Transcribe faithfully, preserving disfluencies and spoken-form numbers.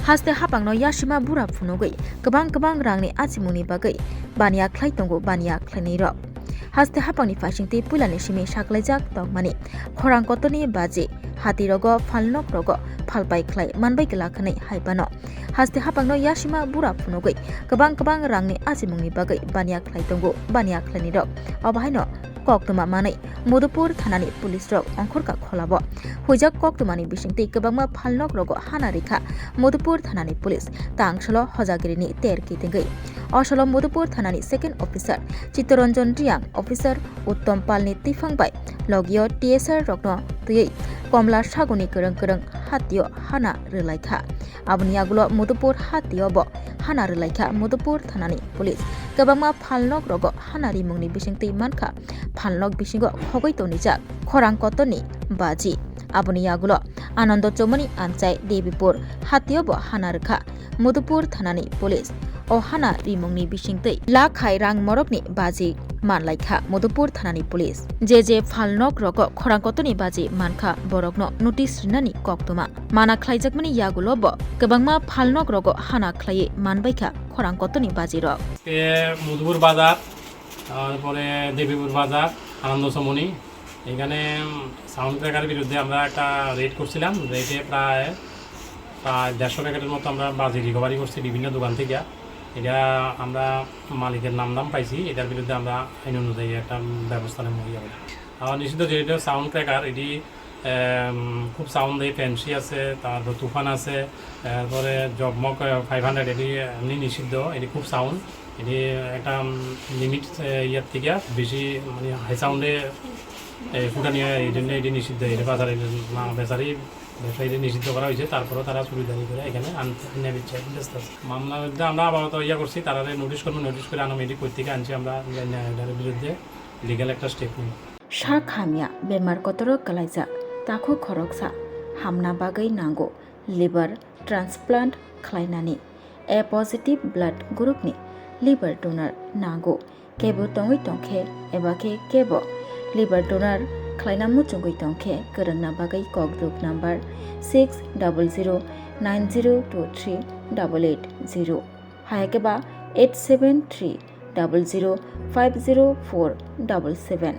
Haste hapangno yasima bura phunugwi kwbang kwbang rangni achimungni bagwi baniya khlai tongo baniya khlainairok. Haste hapangni phaisingtwi puilani simi saklaijak tongmani khorang kotorni baji hatirogo phalnokrogo phalpai khlai manbai glak hwnwi hai phano. Haste hapangno yasima bura phunugwi kwbang kwbang rangni achimungni bagwi baniya khlai tongo baniya khlainairok. Obo haino koktwma manwi Madhupur thanani police rok ongkhorkha kholabo. Huijak koktwmani bisingtwi kwbangma phalnokrogo hana rikha Madhupur thanani police, tangsolo hojagirini ter kitingwi. Osolo Madhupur thanani second officer Chittaranjan Reang, officer Uttom Palni tiphang bai logio T S R rokno twiwi Komla saguni kwrwng kwrwng hatio hana rwlaikha. Aboni yagulo Madhupur hatio bo hana rwlaikha Madhupur thanani police. Kwbangma phalnokrogo hana rimungni bisingtwi mankha phalnok bisingo khogwi tonijak khorang kotorni baji. Aboni yagulo Anando Chomoni amchai Debipur hatio bo hana rwkha Madhupur thanani police. O hana rimungni bisingtwi lakh hai rang morokni baji manlaikha Madhupur thanani police. Je je phalnokrogo khorang kotorni baji mankha borokno notice rinani koktwma. Mana khlaijakmani yagulo bo kwbangma phalnokrogo hana khlaiwi manbaikha khorang kotorni bajirok. Ke Madhupur bazar, তারপরে দেবীপুর বাজার, আনন্দ সমনি, এখানে সাউন্ড ক্র্যাকারের বিরুদ্ধে আমরা একটা রেড করছিলাম। রেডে প্রায়, প্রায় দেড়শো প্যাকেটের মতো আমরা বাজি রিকভারি করছি বিভিন্ন দোকান থেকে। এটা আমরা মালিকের নাম ধাম পাইছি, এটার বিরুদ্ধে আমরা আইন অনুযায়ী একটা ব্যবস্থা নেব। আর নিষিদ্ধ যেহেতু সাউন্ড ক্র্যাকার, এটি এম, খুব সাউন্ড, এই ফ্যান্সি আছে, তারপর তুফান আছে, তারপরে জগমগ, আহ, ফাইভ হান্ড্রেড, এটি এমনি নিষিদ্ধ, এটি খুব সাউন্ড, এটি একটা, উম, লিমিট, আহ, ইয়ার থেকে বেশি, মানে, হাই সাউন্ডে, এ, ফুটানি হয়, এই জন্য এটি নিষিদ্ধ। এটি বাজারে না বেচারই ব্যবসায়ীদের নিষিদ্ধ করা হয়েছে, তারপরেও তারা চুরিদারি করে এখানে আনতে, আনিয়া বেচছে, ব্যস্ত আছে। মামলার মধ্যে আমরা আপাতত ইয়া করছি, তারা নোটিশ করবো, নোটিশ করে আনো, এটি কই থেকে আনছি আমরা, এটার বিরুদ্ধে লিগ্যাল একটা স্টেপ নিব। Sak hamya bemar kotoro kwlaijak takhuk khoroksa hamna bagwi nango liver transplant khlainani. A positive blood group ni liver donor nango. Kebo tongwi tongkhe eba khe kebo liver donor khlaina muchungwi tongkhe kwrwngna bagwi kokdruk number six double zero nine zero two three double eight zero. Hayakhe ba eight seven three double zero five zero four double seven.